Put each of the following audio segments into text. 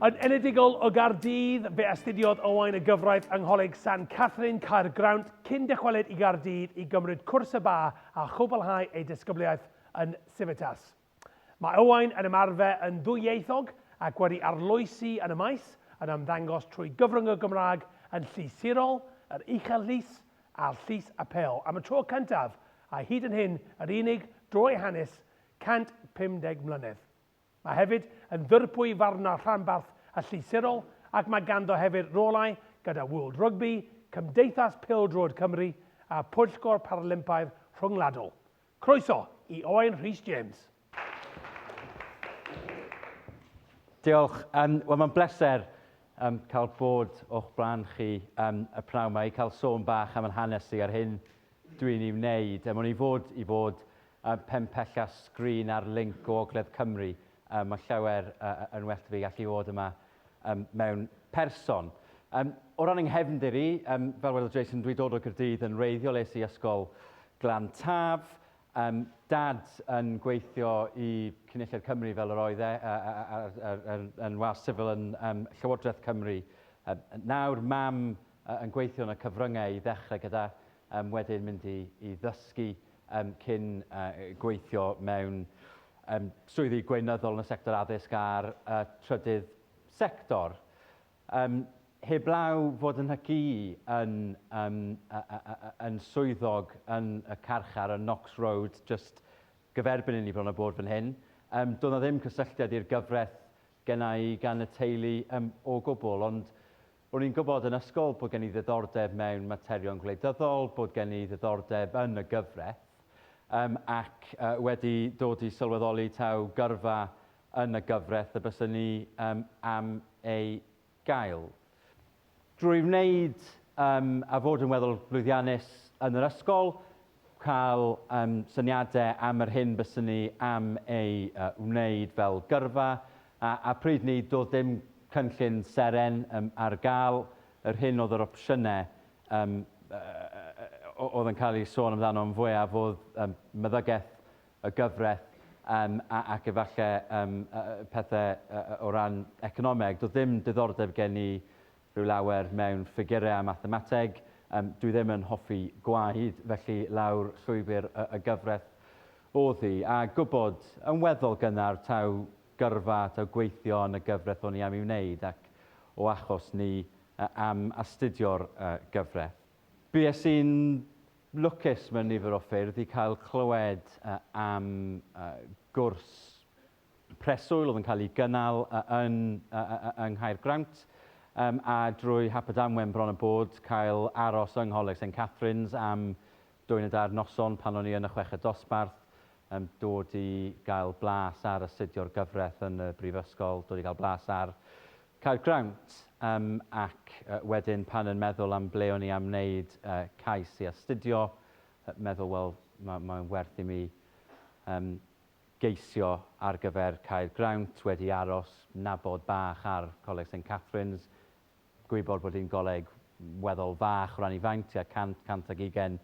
Yn enedigol o Gaerdydd, fe astudiodd Owain y gyfraith yng Ngholeg San Catherine, Caergrawnt, cyn dychwelyd i Gaerdydd i gymryd cwrs y ba a chwblhau ei disgybliaeth yn Civitas. Mae Owain yn ymarfer yn ddwyieithog ac wedi arloesi yn y maes, yn ymddangos trwy gyfrwng y Gymraeg yn Llys Sirol, yr Uchel Lys a'r Llys Apêl am y tro cyntaf a hyd yn hyn yr unig dro ei hanes 150 mlynedd. Mae hefyd yn ddirprwy farnwr rhanbarth y Llys Sirol ac mae ganddo hefyd rolau gyda World Rugby, Cymdeithas Pêl-droed Cymru a Pwyllgor Paralympaidd Rhyngwladol. Croeso i Owain Rhys James. Diolch. Um, Wel, mae'n bleser um, cael bod o'ch blaen chi um, y pnawn yma i cael sôn bach am yn hanes i a'r hyn dwi'n ei wneud. Um, o'n i fod i fod pen pella sgrin ar linc o Ogledd Cymru. Um, mae llawer uh, yn well fi gallu fod yma um, mewn person. Um, o ran yng nghefndir i, um, fel wedodd Jason, dwi dod o Gyrdydd yn wreiddiol, es i ysgol Glan Taf. Um, dad yn gweithio i Cynulliad Cymru fel yr oedd e, yn was sifil yn um, Llywodraeth Cymru. Um, nawr, mam uh, yn gweithio yn y cyfryngau i ddechrau gyda, um, wedyn mynd i, i ddysgu um, cyn uh, gweithio mewn um, swyddi gweinyddol yn y sector addysg a'r uh, trydydd sector. Um, heblaw fod yn hygu yn, um, yn swyddog yn y carchar yn Knox Road, just gyferbyn i ni bron o bod fan hyn. Um, doedd na ddim cysylltiad i'r gyfraith genna i gan y teulu um, o gwbl, ond O'n i'n gwybod yn ysgol bod gen i ddiddordeb mewn materion gwleidyddol, bod gen i ddiddordeb yn y gyfraith, um, ac uh, wedi dod i sylweddoli taw gyrfa yn y gyfraith y byswn ni um, am ei gael. Drwy wneud um, a fod yn weddol lwyddiannus yn yr ysgol, cael um, syniadau am yr hyn byswn ni am ei uh, wneud fel gyrfa, a, a pryd ni doedd dim cynllun seren um, ar gael, yr hyn oedd yr opsiynau um, oedd yn cael ei sôn amdano yn fwyaf oedd um, meddygaeth, y gyfraith um, ac efallai um, pethau o ran economeg. Doedd ddim diddordeb gen i rhyw lawer mewn ffigurau a mathemateg. Um, dwi ddim yn hoffi gwaed, felly lawr llwybr y, y gyfraith oedd hi. A gwybod yn weddol gynnar taw gyrfa, taw gweithio yn y gyfraith o'n i am ei wneud ac o achos ni am astudio'r gyfraith. Bues i'n lwcus mewn nifer o ffyrdd i cael clywed am gwrs preswyl oedd yn cael ei gynnal yn, yng Nghaergrawnt, um, a drwy hap a damwen bron a bod cael aros yng Ngholeg St Catherine's am dwy neu dair noson pan o'n i yn y chweched dosbarth, um, dod i gael blas ar astudio'r gyfraith yn y brifysgol, dod i gael blas ar Caergrawnt, um, ac uh, wedyn pan yn meddwl am ble o'n i am wneud uh, cais i astudio, uh, meddwl, wel, mae'n ma werth i mi um, geisio ar gyfer Caergrawnt, wedi aros nabod bach ar Coleg St Catherine's, gwybod bod hi'n goleg weddol fach o ran ei faint, tua 100, 120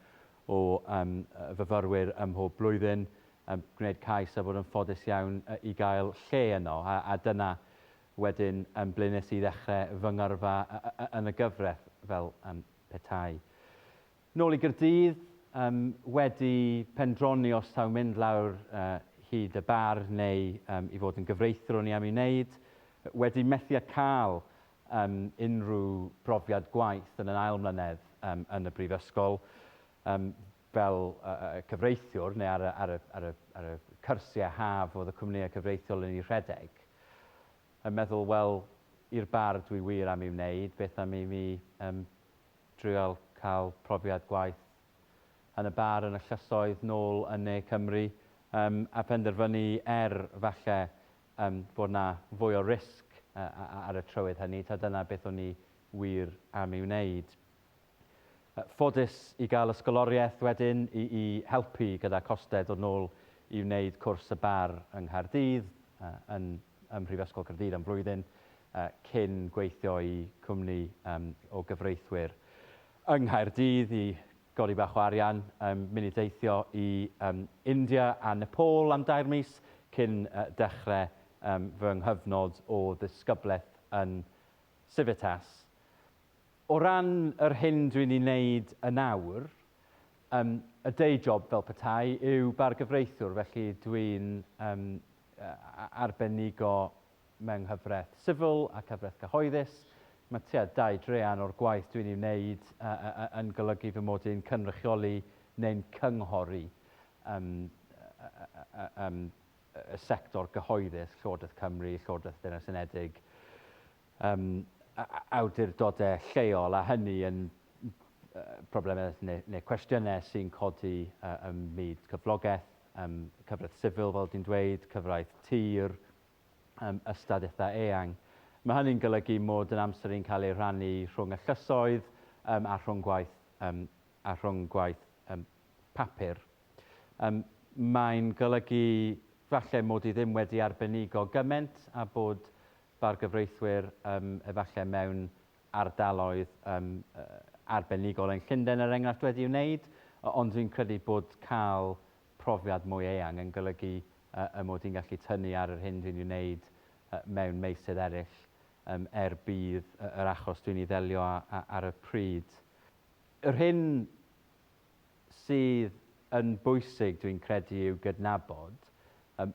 o um, fyfyrwyr ym mhob blwyddyn, um, gwneud cais a bod yn ffodus iawn i gael lle yno, a, a dyna wedyn um, ble nes i ddechrau fy ngyrfa yn y gyfraith fel um, petai. Nôl i Gaerdydd, yym, wedi pendroni os taw mynd lawr uh, hyd y bar neu um, i fod yn gyfreithiwr o'n i am ei wneud, wedi methu â cael um, unrhyw brofiad gwaith yn yn ail mlynedd um, yn y brifysgol um, fel uh, cyfreithiwr neu ar y, ar y, ar y, ar y cyrsiau haf oedd y cwmnïau cyfreithiol yn ei rhedeg, yn meddwl, wel, i'r bar dwi wir am ei wneud, beth am i mi um, drial cael profiad gwaith yn y bar yn y llysoedd nôl yn Ne Cymru um, a phenderfynu er falle um, bod na fwy o risg uh, ar y trywydd hynny, ta dyna beth o'n i wir am ei wneud. Ffodus i gael ysgoloriaeth wedyn i, i helpu gyda costau dod nôl i wneud cwrs y bar yng Nghaerdydd, uh, yn, ym Mhrifysgol Caerdydd am flwyddyn, cyn gweithio i cwmni um, o gyfreithwyr yng Nghaerdydd i godi bach o arian, um, mynd i deithio i um, India a Nepal am dair mis cyn uh, dechrau um, fy nghyfnod o ddisgyblaeth yn Civitas. O ran yr hyn dwi'n ei wneud yn awr, um, y day job fel petai yw bargyfreithiwr, felly dwi'n um, arbenigo mewn nghyfraith sifil a cyfraith cyhoeddus. Mae tua 2/3 o'r gwaith dwi'n ei wneud yn golygu fy mod i'n cynrychioli neu'n cynghori um, um, y sector gyhoeddus, Llywodraeth Cymru, Llywodraeth Deyrnas Unedig, um, awdurdodau lleol, a hynny yn problemau neu, neu cwestiynau sy'n codi ym myd cyflogaeth, um, cyfraith sifil, fel dwi'n dweud, cyfraith tir, um, ystad eitha eang. Mae hynny'n golygu mod yn amser i'n cael ei rhannu rhwng y llysoedd um, a rhwng gwaith, um, a rhwng gwaith um, papur. Um, mae'n golygu falle mod i ddim wedi arbenigo gymaint a bod bargyfreithwyr um, efallai mewn ardaloedd um, arbenigol yn Llundain er enghraifft wedi wneud, ond dwi'n credu bod cael profiad mwy eang yn golygu y mod i'n gallu tynnu ar yr hyn dwi'n ei wneud mewn meysydd eraill um, er budd yr achos dwi'n ei ddelio ar y pryd. Yr hyn sydd yn bwysig dwi'n credu yw gydnabod, ym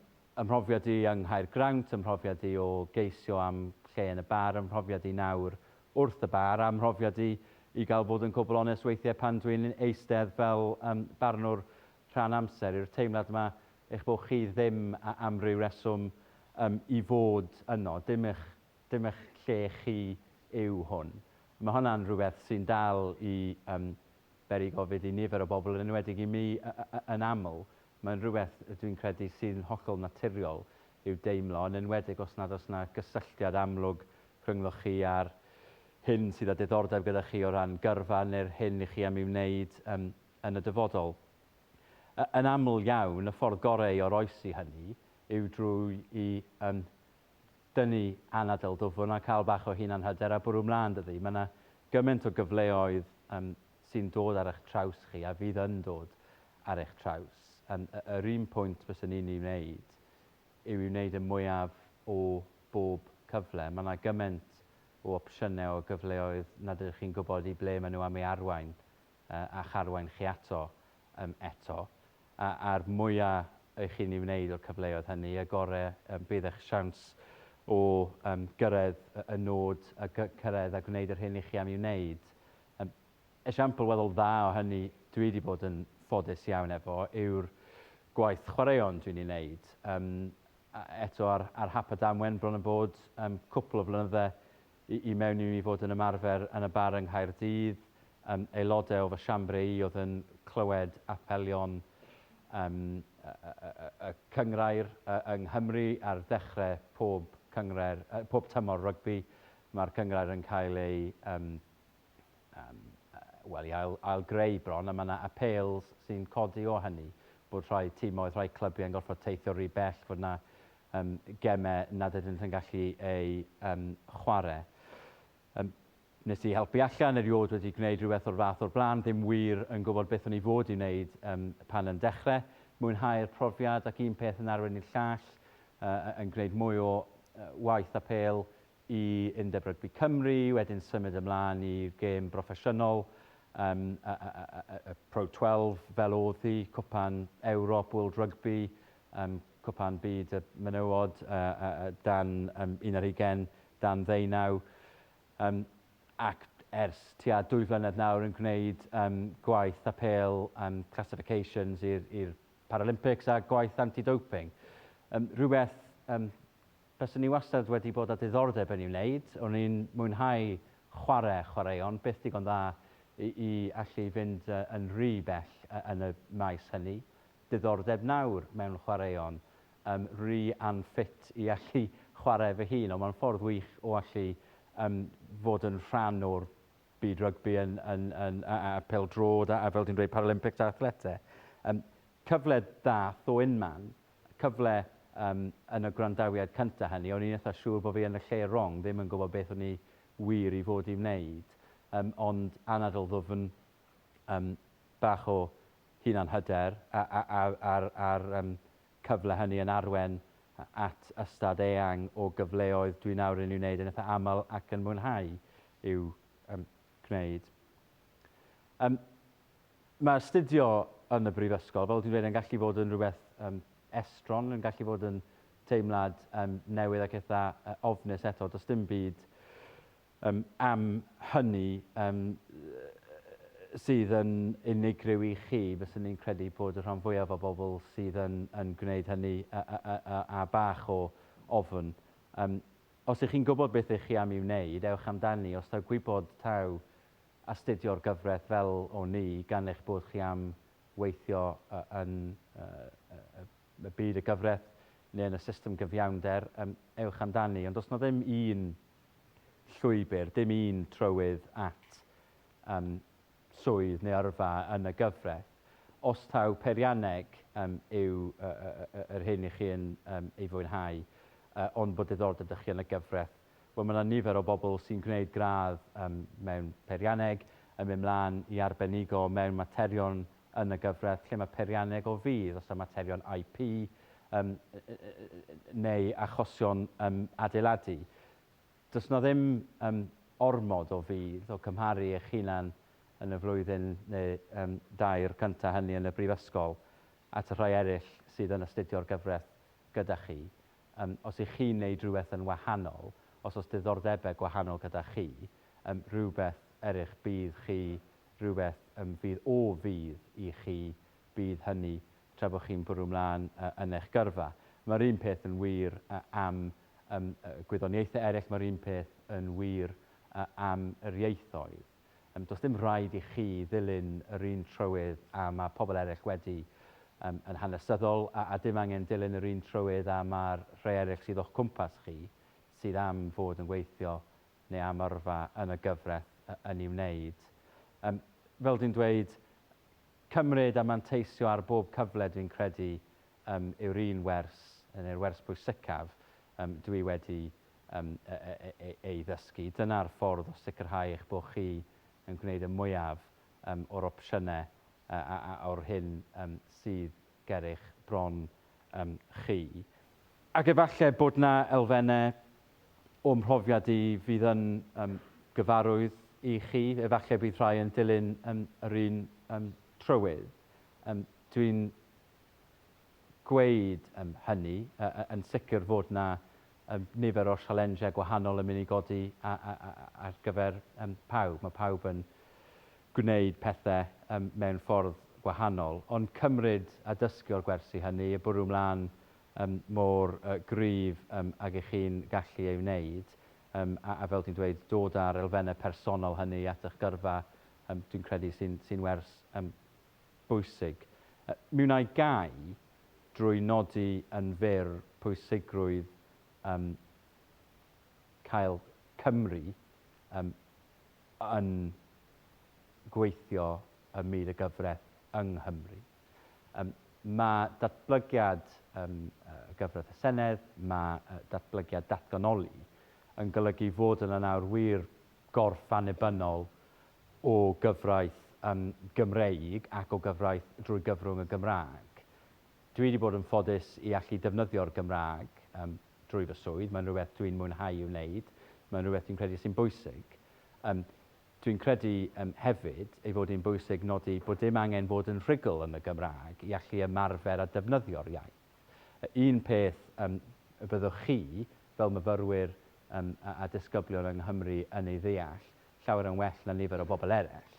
mhrofiad i yng Nghaergrawnt, ym mhrofiad i o geisio am lle yn y bar, ym mhrofiad i nawr wrth y bar, a 'm mhrofiad i i gael bod yn cwbl onest weithiau pan dwi'n eistedd fel um, barnwr rhan amser, yw'r teimlad yma eich bod chi ddim am ryw reswm um, i fod yno, dim eich, dim eich lle chi yw hwn. Mae hwnna'n rhywbeth sy'n dal i um, beri gofid i nifer o bobl, yn enwedig i mi yn aml. Mae'n rhywbeth dwi'n credu sy'n hollol naturiol i'w deimlo, yn enwedig os nad oes yna gysylltiad amlwg rhyngddo chi a'r hyn sydd â diddordeb gyda chi o ran gyrfa neu'r hyn i chi am ei wneud um, yn y dyfodol. Yn aml iawn, y ffordd gorau i oroesi hynny yw drwy i um, dynnu anadl dwfn a cael bach o hunanhyder a bwrw mlaen, dydy. Mae yna gymaint o gyfleoedd um, sy'n dod ar eich traws chi a fydd yn dod ar eich traws. Um, yr un pwynt byswn i'n ei wneud yw i wneud y mwyaf o bob cyfle. Mae yna gymaint o opsiynau o gyfleoedd nad ydych chi'n gwybod i ble maen nhw am ei arwain a'ch arwain chi ato um, eto. A, a'r mwyaf ych chi'n ei wneud o'r cyfleoedd hynny, y gorau um, bydd eich siawns o um, gyrraedd y, y nod a cyrraedd a gwneud yr hyn i chi am ei wneud. Um, esiampl weddol dda o hynny dwi wedi bod yn ffodus iawn efo yw'r gwaith chwaraeon dwi'n ei wneud. Um, eto ar, ar hap a damwen bron yn bod um, cwpl o flynydde i, i mewn i mi fod yn ymarfer yn y bar yng Nghaerdydd. Um, aelodau o fy siambre i oedd yn clywed apelion um, y, y, y, y cynghrair yng Nghymru ar ddechrau pob cynghrair, pob tymor rygbi. Mae'r cynghrair yn cael ei um, um, wel, i ail, ail greu bron, a mae yna appeals sy'n codi o hynny, bod rhai timoedd, rhai clybiau yn gorfod teithio rhy bell, fod yna um, gemau nad ydynt yn gallu eu um, chwarae. Um, nes i helpu allan, erioed wedi gwneud rhywbeth o'r fath o'r blaen, ddim wir yn gwybod beth o'n i fod i wneud um, pan yn dechrau. Mwynhau'r profiad ac un peth yn arwain i'r llall, uh, yn gwneud mwy o uh, waith apêl i Undeb Rygbi Cymru, wedyn symud ymlaen i'r gêm broffesiynol, um, y, y, y, y Pro 12 fel oedd hi, Cwpan Ewrop, World Rugby, um, Cwpan Byd y Menywod uh, uh, dan um, 21, dan ddeunaw, um, ac ers tua 2 flynedd nawr yn gwneud um, gwaith apêl um, classifications i'r Paralympics a gwaith anti-doping. Um, rhywbeth um, byswn i wastad wedi bod â diddordeb yn ei wneud. O'n i'n mwynhau chwarae chwaraeon, byth digon dda i, i allu fynd uh, yn rhy bell uh, yn y maes hynny. Diddordeb nawr mewn chwaraeon, um, rhy unfit i allu chwarae fy hun, ond mae'n ffordd wych o allu um, fod yn rhan o'r byd rygbi yn, yn, yn, a, a pêl-droed a, a fel ti'n dweud Paralympics a athletau. Um, cyfle dath o unman, cyfle um, yn y gwrandawiad cyntaf hynny, o'n i'n eitha siŵr bod fi yn y lle wrong, ddim yn gwybod beth o'n i wir i fod i wneud. Um, ond anadl ddwfn, um, bach o hunan hyder a, a, a, a'r, ar um, cyfle hynny yn arwen at ystad eang o gyfleoedd dwi nawr yn ei wneud yn eitha aml ac yn mwynhau i'w um, gwneud. Um, mae astudio yn y brifysgol, fel dwi'n dweud, yn gallu fod yn rhywbeth um, estron, yn gallu fod yn teimlad um, newydd ac eitha uh, ofnus eto. Does dim byd um, am hynny um, sydd yn unigryw i chi, fyswn i'n credu bod y rhan fwyaf o bobl sydd yn, yn gwneud hynny a, a, a, a, a bach o ofn. Um, os ych chi'n gwybod beth ych chi am ei wneud, ewch amdani. Os taw gwybod taw astudio'r gyfraith fel o'n i, gan eich bod chi am weithio yn y byd y gyfraith neu yn y system gyfiawnder, ewch amdani. Ond does 'na ddim un llwybr, dim un trywydd at um, swydd neu yrfa yn y gyfraith. Os taw peirianneg um, yw yr hyn i chi yn um, ei fwynhau, uh, ond bod diddordeb 'da chi yn y gyfraith, Wel, mae yna nifer o bobl sy'n gwneud gradd um, mewn peirianneg, yn mynd mlaen i arbenigo mewn materion yn y gyfraith, lle mae peirianneg o fudd, os yna materion IP um, neu achosion um, adeiladu. Does yna ddim um, ormod o fudd o cymharu eich hunan yn y flwyddyn neu um, dair cyntaf hynny yn y brifysgol at y rhai eraill sydd yn astudio'r gyfraith gyda chi. Yym, os 'y chi'n neud rhywbeth yn wahanol, os oes diddordebau gwahanol gyda chi, yym, rhywbeth er eich budd chi, rhywbeth yym fydd o fudd i chi, bydd hynny tra bod chi'n bwrw mlaen yy yn eich gyrfa. Mae'r un peth yn wir yy am yym y gwyddoniaethau eraill, mae'r un peth yn wir yy am yr ieithoedd. Yym, does dim rhaid i chi ddilyn yr un trywydd a mae pobl eraill wedi yym, yn hanesyddol, a, a dim angen dilyn yr un trywydd a mae'r rhai eraill sydd o'ch cwmpas chi sydd am fod yn gweithio neu am yrfa yn y gyfraith yn ei wneud. Yym, fel dwi'n dweud, cymryd a manteisio ar bob cyfle dwi'n credu yym, yw'r un wers, neu'r wers bwysicaf yym, dwi wedi um, ei, ei, ei ddysgu. Dyna'r ffordd o sicrhau eich bod chi yn gwneud y mwyaf um, o'r opsiynau a, a, a, o'r hyn um, sydd ger eich bron um, chi. Ac efallai bod na elfennau o'm mhrofiad i fydd yn um, gyfarwydd i chi. Efallai bydd rhai yn dilyn um, yr un um, trywydd. Um, Dwi'n gweud um, hynny, uh, yn sicr fod na um, nifer o sialensiau gwahanol yn mynd i godi ar gyfer um, pawb. Mae pawb yn gwneud pethau um, mewn ffordd gwahanol, ond cymryd a dysgu o'r gwersi hynny, a bwrw mlaen um, mor uh, gryf um, ag ych chi'n gallu ei wneud, um, a, a fel dwi'n dweud, dod â'r elfennau personol hynny at eich gyrfa, um, dwi'n credu sy'n sy wers um, bwysig. Mi wna i gau drwy nodi yn fyr pwysigrwydd um, cael Cymru um, yn gweithio ym myd y gyfraith yng Nghymru. Um, mae datblygiad um, y gyfraith y Senedd, mae uh, datblygiad datganoli yn golygu fod yna nawr wir gorff annibynnol o gyfraith um, Gymreig ac o gyfraith drwy gyfrwng y Gymraeg. Dwi wedi bod yn ffodus i allu defnyddio'r Gymraeg um, drwy fy swydd. Mae'n rhywbeth dwi'n mwynhau i'w wneud. Mae'n rhywbeth dwi'n credu sy'n bwysig. Um, dwi'n credu um, hefyd ei fod hi'n bwysig nodi bod dim angen bod yn rhugl yn y Gymraeg i allu ymarfer a defnyddio'r iaith. Un peth um, y byddwch chi, fel myfyrwyr um, a, a disgyblion yng Nghymru yn ei ddeall, llawer yn well na nifer o bobl eraill,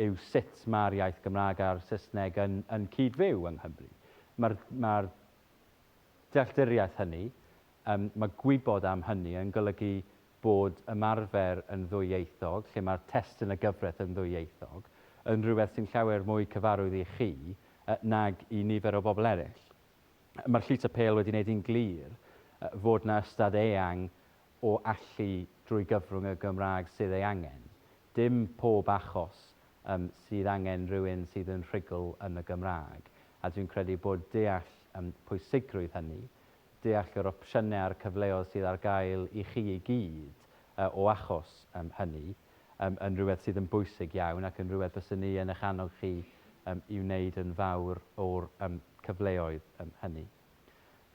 yw sut mae'r iaith Gymraeg a'r Saesneg yn, yn cyd-fyw yng Nghymru. Mae'r mae dealltwriaeth hynny, um, mae gwybod am hynny yn golygu bod ymarfer yn ddwyieithog, lle mae'r testun y gyfraith yn ddwyieithog, yn rhywbeth sy'n llawer mwy cyfarwydd i chi nag i nifer o bobl eraill. Mae'r Llys Apêl wedi gwneud hi'n glir fod 'na ystad eang o allu drwy gyfrwng y Gymraeg sydd ei angen. Dim pob achos um, sydd angen rhywun sydd yn rhugl yn y Gymraeg, a dwi'n credu bod deall um, pwysigrwydd hynny, deall yr opsiynau a'r cyfleoedd sydd ar gael i chi i gyd uh, o achos um, hynny, um, yn rhywbeth sydd yn bwysig iawn ac yn rhywbeth fyswn ni yn eich annog chi um, i wneud yn fawr o'r um, cyfleoedd um, hynny.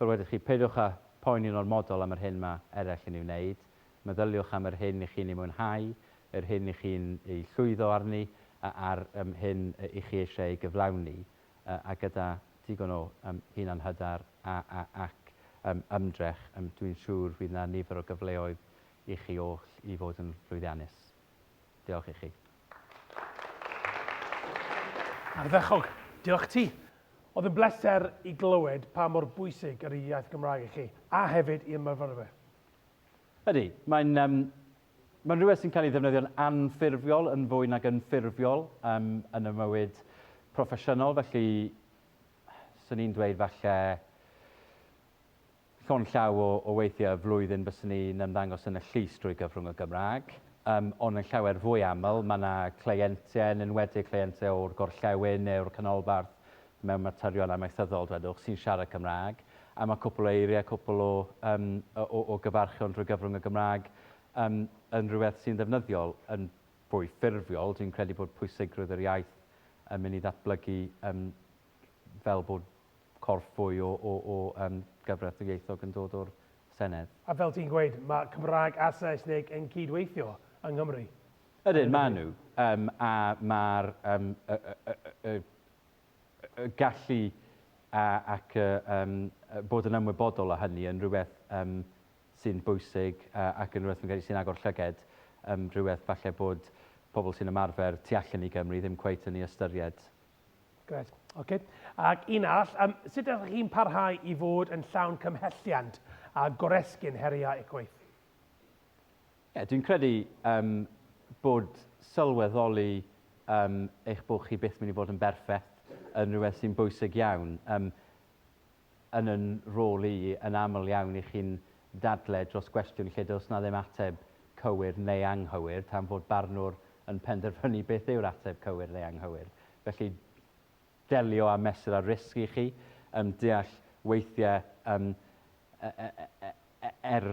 Fel wedych chi, peidiwch â Poeni'n ormodol am yr hyn mae eraill yn ei wneud. Meddyliwch am yr hyn i chi'n ei mwynhau, yr hyn i chi'n ei llwyddo arni, a'r um, hyn i chi eisiau ei gyflawni, a gyda digon o um, hunan-hyder a, a, ac um, ymdrech, um, dwi'n siŵr fydd yna nifer o gyfleoedd i chi oll i fod yn llwyddiannus. Diolch i chi. Ardderchog. Diolch ti. Oedd yn bleser i glywed pa mor bwysig yr iaith Gymraeg i chi, a hefyd i'r myfyrwyr. Ydy, mae'n um, mae'n rhywbeth sy'n cael ei ddefnyddio'n anffurfiol yn fwy nag yn ffurfiol um, yn y mywyd proffesiynol, felly swn i'n dweud falle Llond llaw o o weithiau y flwyddyn byswn i'n ymddangos yn y llys drwy gyfrwng y Gymraeg, yym, ond yn llawer fwy aml, mae 'na cleientiaid, yn enwedig cleientiaid o'r gorllewin neu o'r canolbarth mewn materion amaethyddol, dwedwch, sy'n siarad Cymraeg, a mae cwpl o eiriau, cwpl o, yym, o o gyfarchion drwy gyfrwng y Gymraeg, yym, yn rhywbeth sy'n ddefnyddiol. Yn fwy ffurfiol, dwi'n credu bod pwysigrwydd yr iaith yn mynd i ddatblygu, yym, fel bod corff fwy o, o, o um, gyfraith ddwyieithog yn dod o'r Senedd. A fel ti'n gweud, mae Cymraeg a Saesneg yn cydweithio yng Nghymru. Ydyn, maen nhw. Um, a mae'r um, y, y, y, y, y gallu a, ac y, um, bod yn ymwybodol o hynny yn rhywbeth um, sy'n bwysig uh, ac yn rhywbeth fi'n credu sy'n agor llyged, um, rhywbeth falle bod pobl sy'n ymarfer tu allan i Gymru ddim cweit yn ei ystyried. Gret, oce. Ac un arall, um, sut ydych chi'n parhau i fod yn llawn cymhelliant a goresgyn heriau eich gwaith? Ie, yeah, dwi'n credu um, bod sylweddoli um, eich bod chi byth mynd i fod yn berffaith yn rhywbeth sy'n bwysig iawn. Um, yn yn rôl i, yn aml iawn i chi'n dadle dros gwestiwn lle does na ddim ateb cywir neu anghywir tan fod barnwr yn penderfynu beth yw'r ateb cywir neu anghywir. Felly, delio â mesur a risg i chi, um, deall weithiau um, er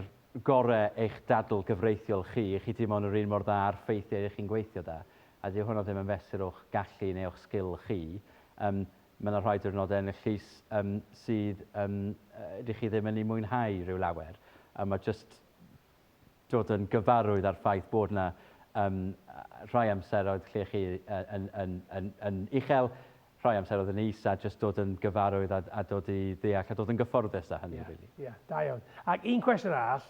gorau eich dadl gyfreithiol chi, chi dim ond yr un mor dda â'r ffeithiau ych chi'n gweithio da. A dyw hwnna ddim yn fesur o'ch gallu neu o'ch sgil chi. Um, mae yna rhai diwrnodau yn y llys um, sydd um, ydych chi ddim yn ei mwynhau rhyw lawer. A mae jyst dod yn gyfarwydd â'r ffaith bod yna um, rhai amseroedd lle chi yn, yn, yn, yn uchel, rhai amseroedd yn is, a jyst dod yn gyfarwydd a, a dod i ddeall a dod yn gyfforddus â hynny, yeah, really. Ie, yeah, da iawn. Ac un cwestiwn arall,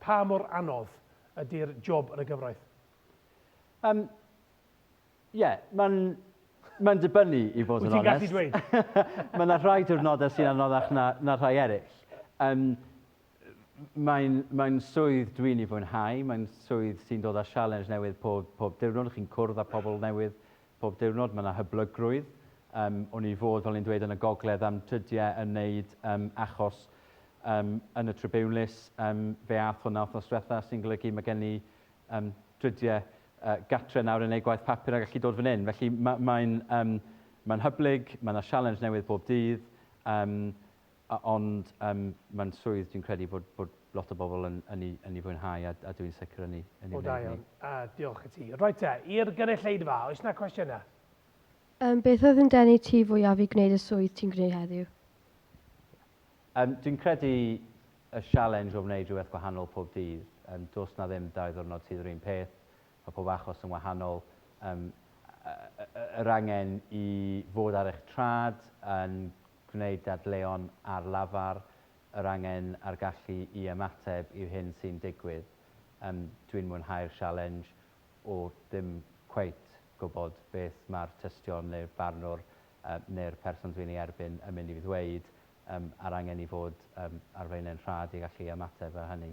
pa mor anodd ydy'r job yn y gyfraith? Um, Ie, yeah, mae'n mae'n dibynnu i fod yn onest. Wyt ti'n gallu dweud? Mae yna rhai diwrnodau sy'n anoddach na, na rhai eraill. Um, mae'n mae swydd dwi'n ei fwynhau, mae'n swydd sy'n dod â sialens newydd pob, pob diwrnod. Chi'n cwrdd â pobl newydd pob diwrnod, mae yna hyblygrwydd. Um, o'n i fod, fel ni'n dweud, yn y gogledd am trydiau yn wneud um, achos um, yn y tribiwnlys. Um, fe ath hwnna wythnos diwetha sy'n golygu mae gen i um, drydiau uh, gatre nawr yn ei gwaith papur a gallu dod fan hyn. Felly mae'n ma um, ma hyblyg, mae yna sialens newydd bob dydd, um, ond um, mae'n swydd dwi'n credu bod, bod lot o bobl yn, yn, ei, yn ei fwynhau a, a dwi'n sicr yn ei, yn ei O, da iawn. A diolch i ti. Reit te, i'r gynulleidfa, oes na cwestiynau? Um, beth oedd yn denu ti fwyaf i gwneud y swydd ti'n gwneud heddiw? Um, dwi'n credu y sialens o wneud rhywbeth gwahanol pob dydd. Um, does na ddim dau ddwrnod sydd yr un peth. Mae pob achos yn wahanol. Um, yr angen i fod ar eich trad, yn gwneud dadleuon ar lafar, yr angen a'r gallu i ymateb i'r hyn sy'n digwydd. Um, dwi'n mwynhau'r sialens o ddim cweit gwybod beth mae'r tystion neu'r barnwr uh, neu'r person dwi'n ei erbyn yn mynd i ddweud, um, a'r angen i fod um, ar flaenau'n rhad i gallu ymateb a hynny.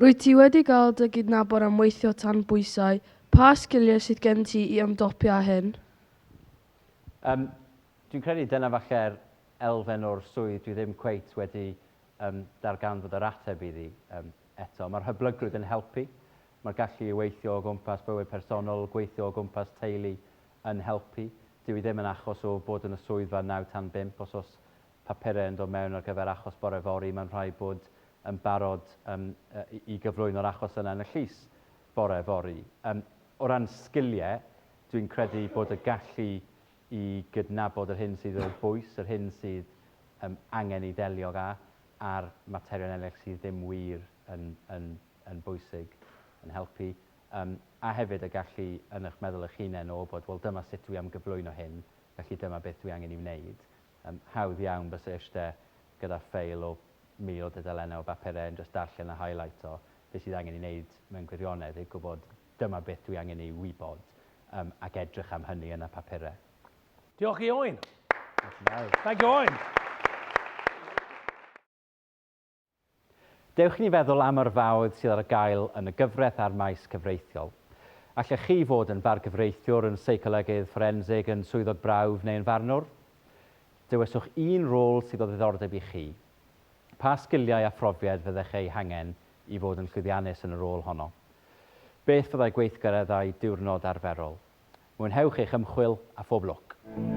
Rwyt ti wedi cael dy gydnabod am weithio tan bwysau. Pa sgiliau sydd gen ti i ymdopi â hyn? Um, dwi'n credu dyna falle'r elfen o'r swydd dwi ddim cweit wedi um, darganfod yr ateb iddi um, eto. Mae'r hyblygrwydd yn helpu. Mae'r gallu i weithio o gwmpas bywyd personol, gweithio o gwmpas teulu yn helpu. Dyw i ddim yn achos o bod yn y swyddfa 9 tan 5. Os oes papurau yn dod mewn ar gyfer achos bore fory, mae'n rhaid bod yn barod um, i gyflwyno'r achos yna yn y llys bore fory. Um, o ran sgiliau, dwi'n credu bod y gallu i gydnabod yr hyn sydd o bwys, yr hyn sydd um, angen i ddelio â, ar materion eraill sydd ddim wir yn, yn, yn bwysig, yn helpu. Um, a hefyd y gallu yn eich meddwl eich hunain o bod, wel dyma sut dwi am gyflwyno hyn, felly dyma beth dwi angen i wneud. Um, hawdd iawn byse eistedd gyda ffeil o 1,000 o dudalennau o bapurau yn just darllen a highlight o beth sydd angen i wneud mewn gwirionedd i gwybod dyma beth dwi angen ei wybod um, ac edrych am hynny yn y papurau. Diolch i Owen. Thank you, Owen. Dewch i ni feddwl am yrfaoedd sydd ar gael yn y gyfraith a'r maes cyfreithiol. Allech chi fod yn fargyfreithiwr, yn seicolegydd fforensig, yn swyddog brawf neu yn farnwr? Dewiswch un rôl sydd o ddiddordeb i chi. Pa sgiliau a phrofiad fyddech eu hangen i fod yn llwyddiannus yn y rôl honno? Beth fyddai gweithgareddau diwrnod arferol? Mwynhewch eich ymchwil a phob lwc!